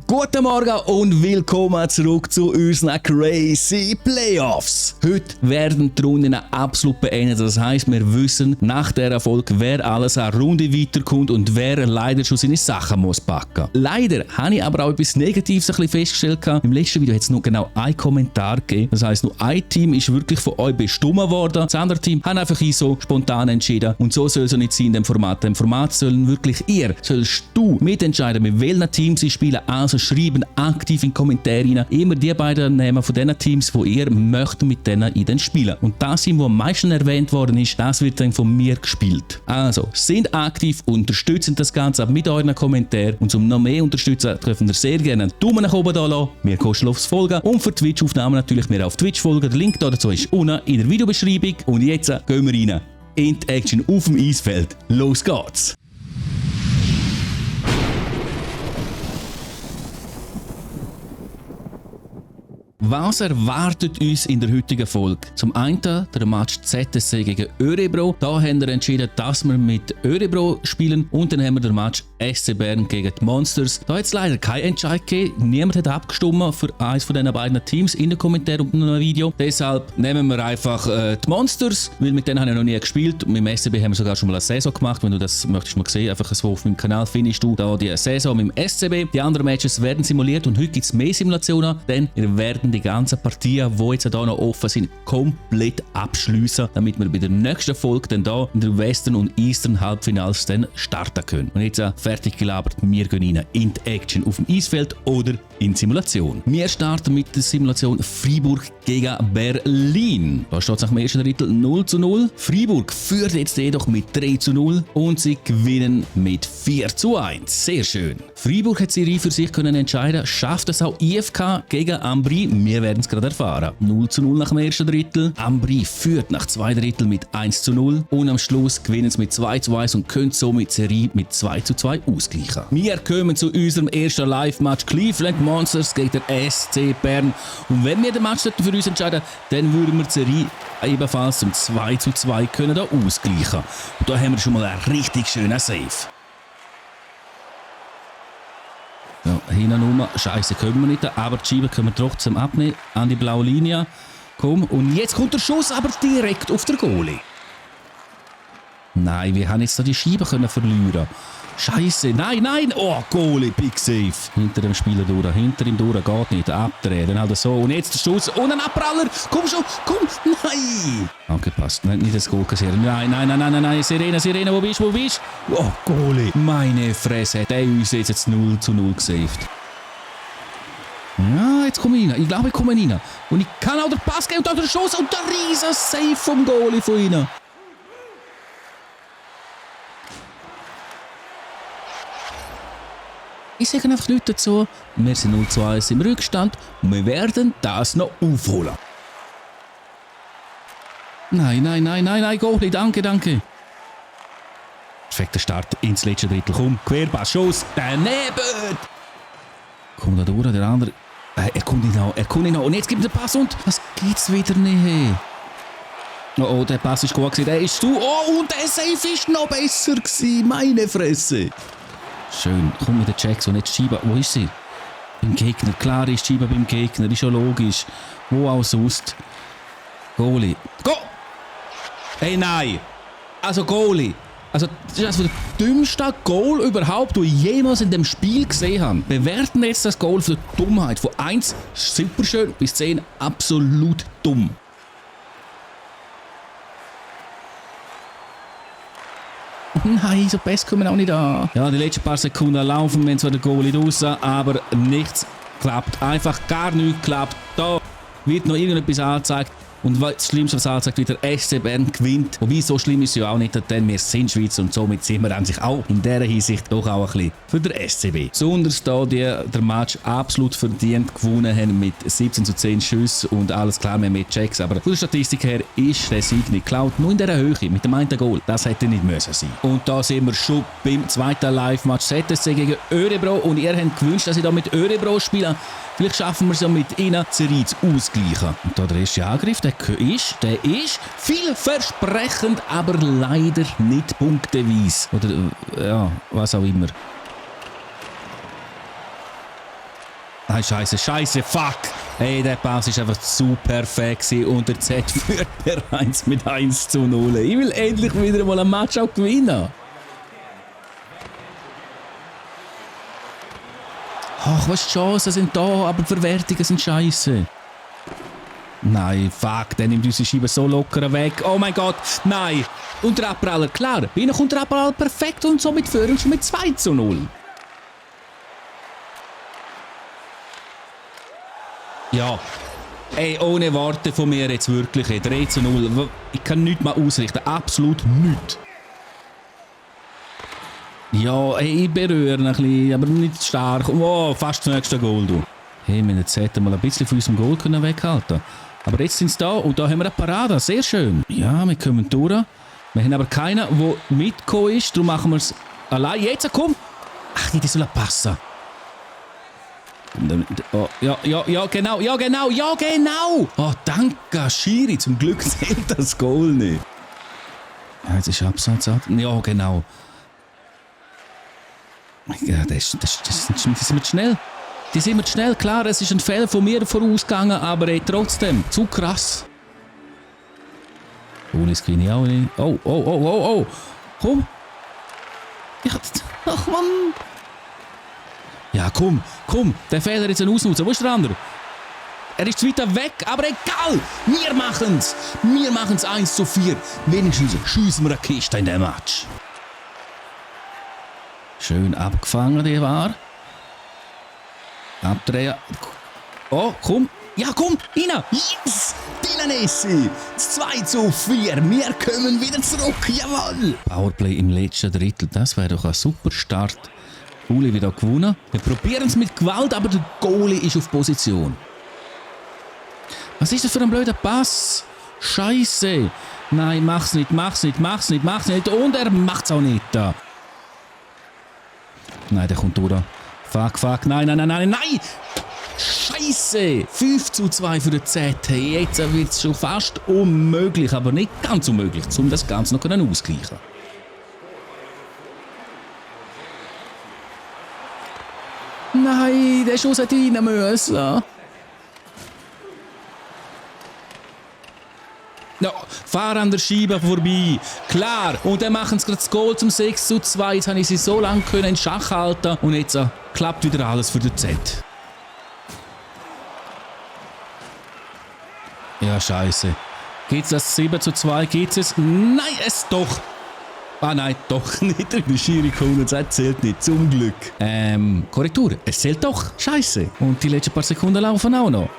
Guten Morgen und willkommen zurück zu unseren Crazy Playoffs. Heute werden die Runden absolut beendet. Das heisst, wir wissen nach der Erfolg, wer alles eine Runde weiterkommt und wer leider schon seine Sachen muss packen. Leider habe ich aber auch etwas Negatives ein bisschen festgestellt. Im letzten Video hat es nur genau einen Kommentar gegeben. Das heisst, nur ein Team ist wirklich von euch bestimmt worden. Das andere Team hat einfach so spontan entschieden. Und so soll es nicht sein in dem Format. Im Format sollen wirklich sollst du mitentscheiden, mit welchen Teams sie spielen. Also schreiben aktiv in die Kommentare rein. Immer die beiden Namen von den Teams, die ihr möchtet mit denen in den Spielen. Und das Team, das am meisten erwähnt worden ist, das wird dann von mir gespielt. Also, sind aktiv, unterstützen das Ganze mit euren Kommentaren. Und um noch mehr unterstützen, dürfen ihr sehr gerne einen Daumen nach oben da lassen, mir kostenlos folgen und für Twitch-Aufnahmen natürlich mir auf Twitch folgen. Der Link dazu ist unten in der Videobeschreibung. Und jetzt gehen wir rein in die Action auf dem Eisfeld. Los geht's! Was erwartet uns in der heutigen Folge? Zum einen der Match ZSC gegen Örebro. Da haben wir entschieden, dass wir mit Örebro spielen. Und dann haben wir den Match SC Bern gegen die Monsters. Da hat es leider keinen Entscheid gegeben. Niemand hat abgestimmt für eines von diesen beiden Teams in den Kommentaren unter einem Video. Deshalb nehmen wir einfach die Monsters, weil mit denen habe ich noch nie gespielt. Mit dem SCB haben wir sogar schon mal eine Saison gemacht. Wenn du das möchtest mal sehen, einfach so auf meinem Kanal findest du da die Saison mit dem SCB. Die anderen Matches werden simuliert und heute gibt es mehr Simulationen, denn wir werden die ganzen Partien, die jetzt hier noch offen sind, komplett abschliessen, damit wir bei der nächsten Folge dann hier in der Western und Eastern Halbfinals dann starten können. Und jetzt fertig gelabert, wir gehen rein in die Action auf dem Eisfeld oder in die Simulation. Wir starten mit der Simulation Freiburg gegen Berlin. Da steht es nach dem ersten Drittel 0:0. Freiburg führt jetzt jedoch mit 3:0 und sie gewinnen mit 4:1. Sehr schön. Freiburg hat Serie für sich können entscheiden. Schafft es auch IFK gegen Ambri? Wir werden es gerade erfahren. 0:0 nach dem ersten Drittel. Ambri führt nach 2 Drittel mit 1:0 und am Schluss gewinnen sie mit 2:1 und können somit die Serie mit 2:2 ausgleichen. Wir kommen zu unserem ersten Live-Match Cleveland Monsters gegen den SC Bern. Und wenn wir den Match für uns entscheiden, dann würden wir die Serie ebenfalls zum 2:2 können da ausgleichen. Und da haben wir schon mal einen richtig schönen Save. Ja, hinten rum, Scheiße, können wir nicht, aber die Scheibe können wir trotzdem abnehmen an die blaue Linie. Komm, und jetzt kommt der Schuss, aber direkt auf der Goalie. Nein, wir haben jetzt da die Scheibe können verlieren. Scheiße, nein, oh, Goalie, Big Save. Hinter dem Spieler durch, hinter ihm durch, geht nicht, abdrehen, dann halt so. Und jetzt der Schuss und ein Abpraller, komm schon, komm, nein. Angepasst, nicht das Goal kassieren, nein, Sirene, wo bist du? Oh, Goalie, meine Fresse, der uns jetzt 0:0 gesaved. Ja, jetzt komme ich rein, ich glaube, ich komme rein. Und ich kann auch den Pass geben und auch den Schuss und der riesen Save vom Goalie von ihnen. Ich sage einfach nichts dazu. Wir sind 0:1 im Rückstand und wir werden das noch aufholen. Nein, Goalie, danke. Perfekter Start ins letzte Drittel. Komm, Querpass, Schuss, daneben! Kommt da durch, der andere. Er kommt nicht noch. Und jetzt gibt er den Pass und das geht's wieder nicht. Oh, der Pass ist gut gewesen, der ist zu. Oh, und der Save ist noch besser gewesen, meine Fresse. Schön, komm mit der Jackson, jetzt Scheibe. Wo ist sie? Beim Gegner. Klar ist Scheibe beim Gegner, ist ja logisch. Wo auch sonst. Goalie. Go! Hey, nein! Also Goalie. Also, das ist also der dümmste Goal überhaupt, den ich jemals in dem Spiel gesehen habe. Bewerten jetzt das Goal für die Dummheit. Von 1 super schön bis 10 absolut dumm. Nein, so best kommen wir auch nicht an. Ja, die letzten paar Sekunden laufen, wenn zwar der Goalie raus, aber nichts klappt. Einfach gar nichts klappt. Da wird noch irgendetwas angezeigt. Und das Schlimmste, was anzeigt, wird der SC Bern gewinnt. Wobei, so schlimm ist es ja auch nicht, denn wir sind Schweizer und somit sind wir an sich auch in dieser Hinsicht doch auch ein bisschen für den SCB. Besonders da der Match absolut verdient gewonnen haben mit 17:10 Schüssen und alles klar, wir haben mehr Checks. Aber von der Statistik her ist der Sieg nicht geklaut. Nur in dieser Höhe, mit dem einen Goal. Das hätte nicht müssen sein. Und da sind wir schon beim zweiten Live-Match ZSC gegen Örebro. Und ihr habt gewünscht, dass ich da mit Örebro spiele. Vielleicht schaffen wir es ja mit ihnen, die Serie zu ausgleichen. Und da der erste Angriff, der ist vielversprechend, aber leider nicht punkteweise. Oder ja, was auch immer. Nein, scheiße, fuck! Hey, der Pass ist einfach zu perfekt und der Z führt bereits mit 1:0. Ich will endlich wieder mal ein Match auch gewinnen. Ach, was Chancen sind da, aber die Verwertungen sind scheiße. Nein, fuck, der nimmt unsere Scheibe so locker weg. Oh mein Gott, nein! Und der Abpraller, klar, bei ihnen kommt der Abpraller perfekt und somit führen wir mit 2:0. Ja, ey, ohne Worte von mir jetzt wirklich. 3:0. Ich kann nichts mehr ausrichten. Absolut nichts. Ja, ey, ich berühre ein bisschen, aber nicht stark. Oh, fast das nächste Goal, du. Hey, wir hätten mal ein bisschen von unserem Goal können weghalten. Aber jetzt sind sie da und da haben wir eine Parade. Sehr schön. Ja, wir kommen durch. Wir haben aber keinen, der mitgekommen ist. Darum machen wir es allein. Jetzt, komm! Ach, die soll passen. Oh, ja, genau. Oh, danke, Schiri. Zum Glück zählt das Goal nicht. Ja, jetzt ist Abseits. Ja, genau. Ja, die sind wir schnell. Klar, es ist ein Fehler von mir vorausgegangen, aber trotzdem, zu krass. Das kann ich auch nicht. Oh. Komm. Ach, Mann. Ja, komm. Der Fehler ist ein Ausnutzen. Wo ist der andere? Er ist zu weit weg, aber egal. Wir machen's. 1:4. Wenigstens schiessen wir eine Kiste in dem Match. Schön abgefangen, der war. Abdrehen. Oh, komm. Ja, komm, rein. Yes! Dylan 2:4. Wir kommen wieder zurück. Jawohl. Powerplay im letzten Drittel. Das wäre doch ein super Start. Goalie wieder gewonnen. Wir probieren es mit Gewalt, aber der Goalie ist auf Position. Was ist das für ein blöder Pass? Scheiße. Nein, mach's nicht. Und er macht's auch nicht. Nein, der kommt durch. Fuck. Nein. Scheiße. 5:2 für den Z. Jetzt wird es schon fast unmöglich, aber nicht ganz unmöglich, um das Ganze noch auszugleichen. Nein, der Schuss hätte rein müssen. Ja, fahr an der Scheibe vorbei. Klar. Und dann machen sie gerade das Goal zum 6:2. Jetzt habe ich sie so lange in Schach halten. Und jetzt klappt wieder alles für den Z. Ja, scheiße. Geht's das 7:2? Geht's es? Nein, es doch. Ah nein, doch nicht. Der Schiri kommt und sagt, zählt nicht. Zum Glück. Korrektur. Es zählt doch. Scheiße. Und die letzten paar Sekunden laufen auch noch.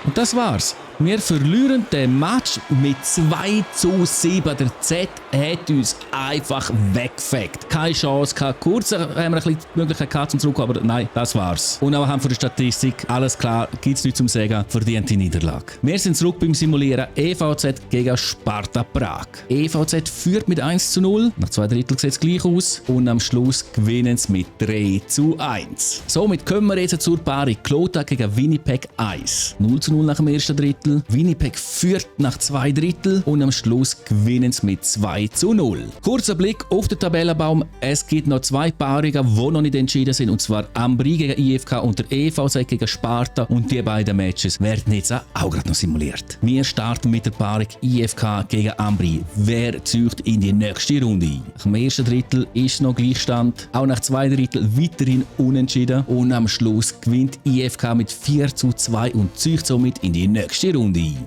Und das war's. Wir verlieren den Match mit 2:7. Der Z hat uns einfach weggefegt. Keine Chance, keine kurze. Haben wir ein bisschen die Möglichkeit gehabt zum Zurückkommen, aber nein, das war's. Und auch von der Statistik, alles klar, gibt's nichts zum Sagen, verdient die Niederlage. Wir sind zurück beim Simulieren EVZ gegen Sparta Prag. EVZ führt mit 1:0. Nach 2 Drittel sieht es gleich aus. Und am Schluss gewinnen sie mit 3:1. Somit kommen wir jetzt zur Paarung Klota gegen Winnipeg 1. 0:0 nach dem ersten Drittel. Winnipeg führt nach 2 Drittel und am Schluss gewinnen sie mit 2:0. Kurzer Blick auf den Tabellenbaum. Es gibt noch 2 Paarungen, die noch nicht entschieden sind, und zwar Ambri gegen IFK und der EVZ gegen Sparta, und die beiden Matches werden jetzt auch gerade noch simuliert. Wir starten mit der Paarung IFK gegen Ambri. Wer zieht in die nächste Runde ein? Nach dem ersten Drittel ist noch Gleichstand, auch nach 2 Drittel weiterhin unentschieden und am Schluss gewinnt IFK mit 4:2 und zieht somit in die nächste Runde.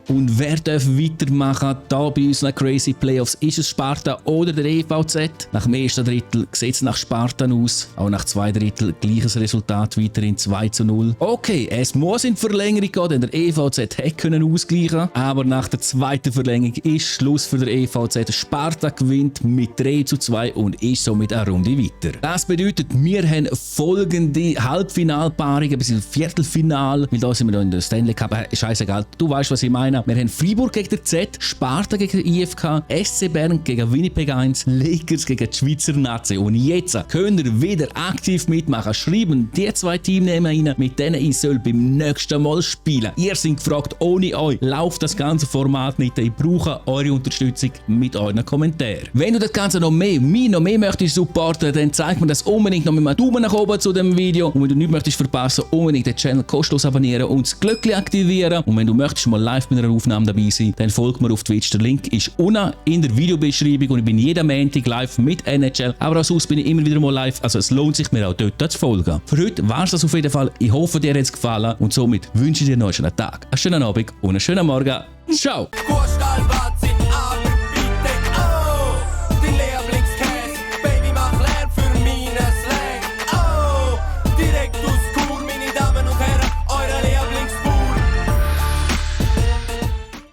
Und wer darf weitermachen? Da bei unseren Crazy Playoffs ist es Sparta oder der EVZ. Nach dem ersten Drittel sieht es nach Sparta aus. Auch nach 2 Drittel gleiches Resultat, weiterhin 2:0. Okay, es muss in die Verlängerung gehen, denn der EVZ hätte ausgleichen, aber nach der zweiten Verlängerung ist Schluss für den EVZ. Sparta gewinnt mit 3:2 und ist somit eine Runde weiter. Das bedeutet, wir haben folgende Halbfinalpaarungen bis ins Viertelfinal, weil da sind wir noch in der Stanley Cup. Scheißegal, du weißt, was ich meine. Wir haben Freiburg gegen den Z, Sparta gegen den IFK, SC Bern gegen Winnipeg 1, Lakers gegen die Schweizer Nazi. Und jetzt könnt ihr wieder aktiv mitmachen. Schreiben die 2 Teamnamen rein, mit denen ich soll beim nächsten Mal spielen. Ihr seid gefragt, ohne euch läuft das ganze Format nicht. Ich brauche eure Unterstützung mit euren Kommentaren. Wenn du das Ganze noch mehr möchtest supporten, dann zeig mir das unbedingt noch mit einem Daumen nach oben zu dem Video. Und wenn du nichts möchtest verpassen, unbedingt den Channel kostenlos abonnieren und das Glöckchen aktivieren. Und wenn du möchtest mal live bei einer Aufnahme dabei sein, dann folg mir auf Twitch. Der Link ist unten in der Videobeschreibung und ich bin jeden Montag live mit NHL. Aber auch sonst bin ich immer wieder mal live, also es lohnt sich mir auch dort zu folgen. Für heute war es das auf jeden Fall. Ich hoffe, dir hat es gefallen und somit wünsche ich dir noch einen schönen Tag, einen schönen Abend und einen schönen Morgen. Ciao!